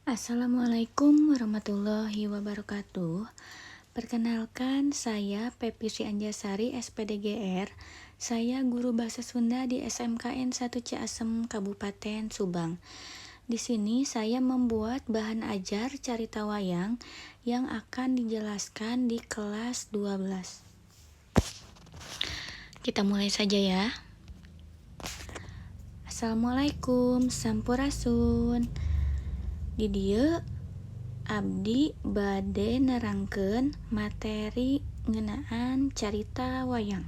Assalamualaikum warahmatullahi wabarakatuh. Perkenalkan, saya Pepi Sri Anjasari, SPDGR. Saya guru bahasa Sunda di SMKN 1 Ciasem, Kabupaten Subang. Di sini saya membuat bahan ajar carita wayang yang akan dijelaskan di kelas 12. Kita mulai saja ya. Assalamualaikum, sampurasun. Di dieu abdi bade nerangkeun materi ngeunaan carita wayang.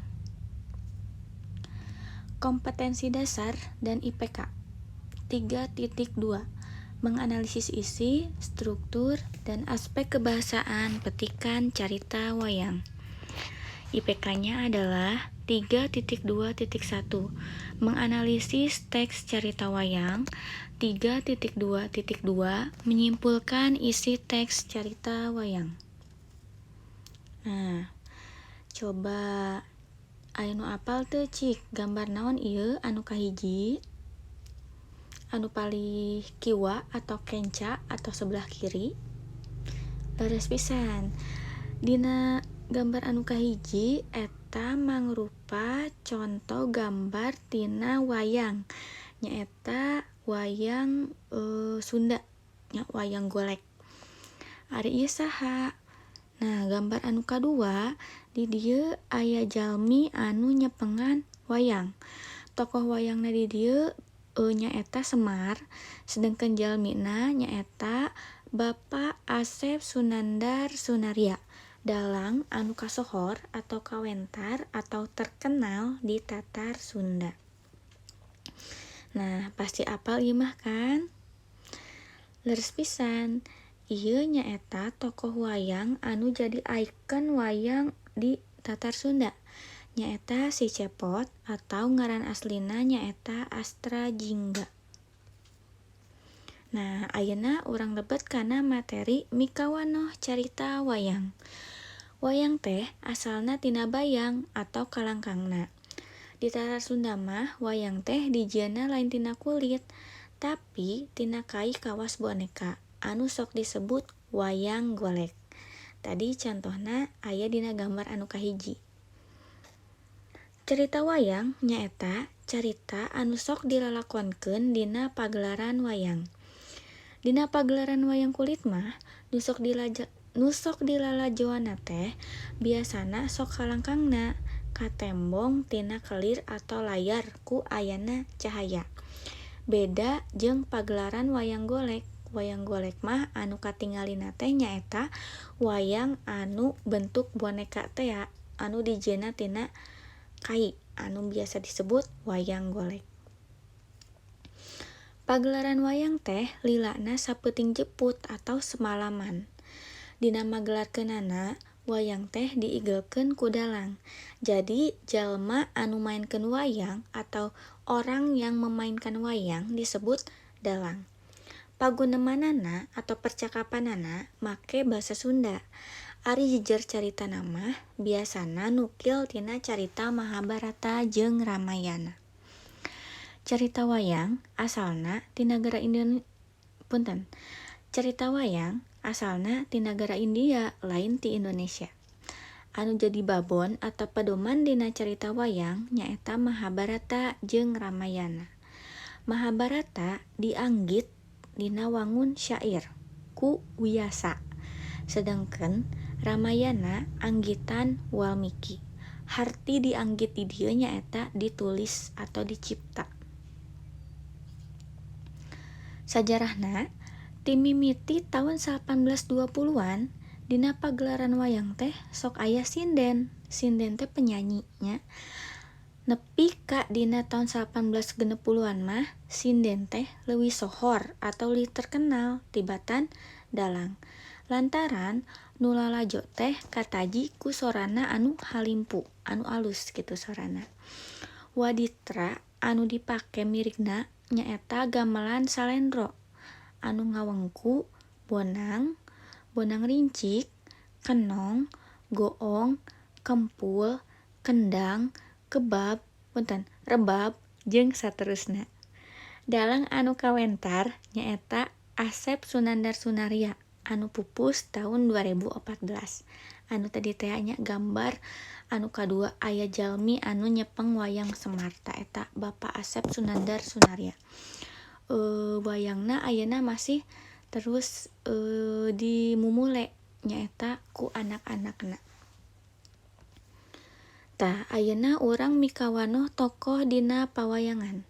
Kompetensi dasar dan IPK 3.2. Menganalisis isi, struktur, dan aspek kebahasaan petikan carita wayang. IPK-nya adalah 3.2.1. Menganalisis teks carita wayang. 3.2.2. Menyimpulkan isi teks carita wayang. Nah, coba aya nu apal teu, cik, gambar naon ieu anu kahiji? Anu palih kiwa atau kenca atau sebelah kiri. Leres pisan. Dina gambar anu kahiji eta mangrupa conto gambar tina wayang, nyaeta wayang Sunda nya, wayang golek. Ari ieu saha? Nah, gambar anu kadua, di dieu aya jalmi anu nyepengan wayang. Tokoh wayangna di dieu nyaeta Semar, sedangkan jalmina nyaeta Bapak Asep Sunandar Sunarya, dalang anu kasohor atau kawentar atau terkenal di Tatar Sunda. Nah, pasti apal ieu mah, kan? Leres pisan. Ieu nyaeta tokoh wayang anu jadi ikon wayang di Tatar Sunda, nyaeta si Cepot atau ngaran aslina nyaeta Astra Jingga. Nah, ayeuna urang lebet kana materi mikawanoh carita wayang. Wayang teh asalna tina bayang atau kalangkangna. Di Tatar Sunda mah wayang teh dijieunna lain tina kulit, tapi tina kai kawas boneka anu sok disebut wayang golek. Tadi contohna aya dina gambar anu kahiji. Carita wayang nyaeta carita anu sok dilalakonkeun dina pagelaran wayang. Dina pagelaran wayang kulit mah nu sok dilalajoanna teh biasana sok kalangkangna katembong tina kelir atau layar ku ayana cahaya. Beda jeung pagelaran wayang golek. Wayang golek mah anu katingalina teh nyaeta wayang anu bentuk boneka tea anu dijieunna tina kai anu biasa disebut wayang golek. Pagelaran wayang teh lilana sapeuting jeput atau semalaman. Dina magelarkeunana, wayang teh diigelkeun ku dalang. Jadi jalma anu maenkeun wayang atau orang yang memainkan wayang disebut dalang. Pagunemanana atau percakapanana make basa Sunda. Ari jejer caritana mah biasana nukil tina carita Mahabharata jeung Ramayana. Carita wayang asalna ti nagara punten. Carita wayang asalna ti nagara India, lain ti Indonesia. Anu jadi babon atau pedoman dina carita wayang nyaeta Mahabharata jeung Ramayana. Mahabharata dianggit dina wangun syair ku Wiyasa. Sedangkan Ramayana anggitan Walmiki. Harti dianggit di dieu nyaeta ditulis atau dicipta. Sajarahna ti mimiti taun 1820-an dina pagelaran wayang teh sok aya sinden. Sinden teh penyanyi nya. Nepi ka dina taun 1860-an mah sinden teh leuwih sohor atau leuwih terkenal tibatan dalang. Lantaran nu lalajo teh kataji ku sorana anu halimpu, anu alus kitu sorana. Waditra anu dipake mirigna nyaeta gamelan salendro anu ngawengku bonang, bonang rincik, kenong, goong, kempul, kendang, kebab, punten, rebab jeung saterusna. Dalang anu kawentar nyaeta Asep Sunandar Sunarya anu pupus tahun 2014. Anu tadi teh nya gambar anu kadua aya jalmi anu nyepeng wayang Semar, tah eta Bapak Asep Sunandar Sunarya. Wayangna ayeuna masih terus dimumule nyaeta ku anak-anakna. Tah, ayeuna urang mikawanoh tokoh dina pawayangan.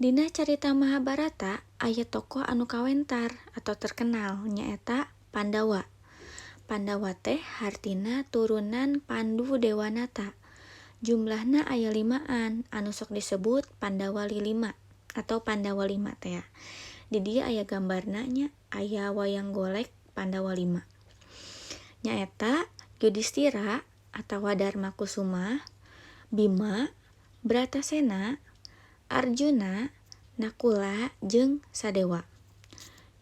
Dina carita Mahabharata aya tokoh anu kawentar atau terkenal, nyaeta Pandawa. Pandawa teh hartina turunan Pandu Dewanata. Jumlahna aya limaan anu sok disebut Pandawa lilima atau Pandawa lima teh. Di dieu aya gambarna nya, aya wayang golek Pandawa lima. Nyaeta Yudhistira atawa Darma Kusuma, Bima, Bratasena, Arjuna, Nakula jeung Sadewa.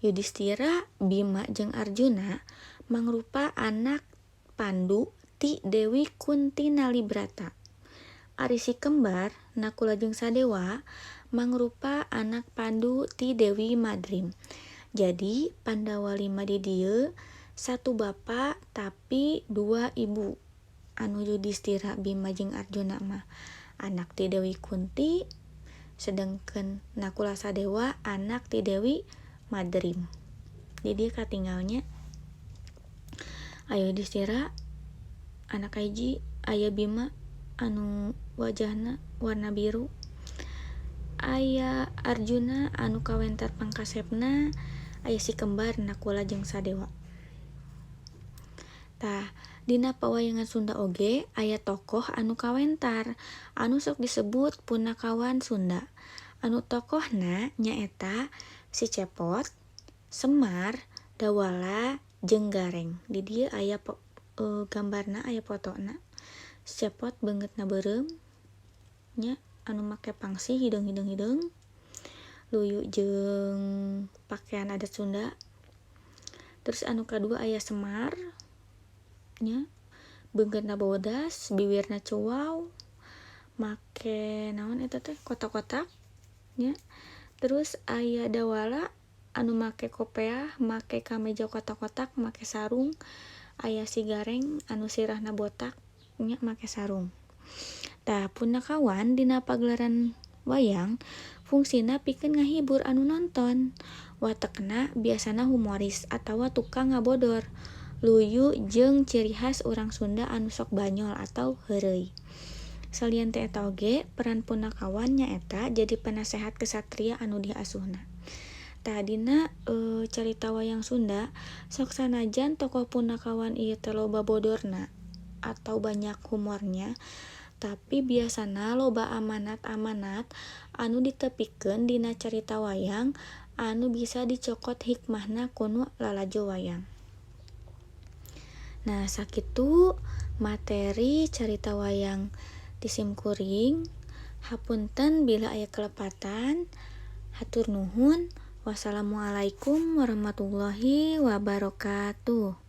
Yudhistira, Bima jeung Arjuna mangrupa anak Pandu ti Dewi Kunti Nalibrata. Ari si kembar Nakula jeung Sadewa mangrupa anak Pandu ti Dewi Madrim. Jadi Pandawa lima di dieu satu bapak tapi dua ibu. Anu Yudhistira, Bima jeung Arjuna mah anak ti Dewi Kunti, sedangkan Nakula Sadewa anak ti Dewi Madrim. Di dieu katinggalnya aya Yudhistira anak hiji, aya Bima anu wajahna warna biru, aya Arjuna anu kawentar pangkasepna, aya si kembar Nakula jeung Sadewa. Tah, dina pawayangan Sunda oge aya tokoh anu kawentar anu sok disebut punakawan Sunda. Anu tokohna nyaeta si Cepot, Semar, Dawala jeung Gareng. Di dieu aya gambarna, aya fotona. Si Cepot beungeutna beureum nya, anu make pangsi hideung-hideung-hideung, luyu jeung pakaian adat Sunda. Terus anu kadua aya Semar nya, beungeutna bodas, biwirna cuau, make naon eta teh kotak-kotak nya. Terus aya Dawala anu make kopeah, make kameja kotak-kotak, make sarung. Aya si Gareng anu sirahna botak nya, make sarung. Tah, punakawan dina pagelaran wayang fungsina pikeun ngahibur anu nonton. Watekna biasana humoris atawa tukang ngabodor, luyu jeung ciri khas urang Sunda anu sok banyol atau heureuy. Salian ti eta oge peran punakawan nyaeta jadi penasehat kesatria anu diasuhna. Tah, dina carita wayang Sunda sok sanajan tokoh punakawan ieu teh loba bodorna atau banyak humornya, tapi biasana loba amanat-amanat anu ditepikeun dina carita wayang anu bisa dicokot hikmahna ku nu lalajo wayang. Nah, sakitu materi carita wayang ti sim kuring. Hapunten bila aya kelepatan. Hatur nuhun. Wassalamualaikum warahmatullahi wabarakatuh.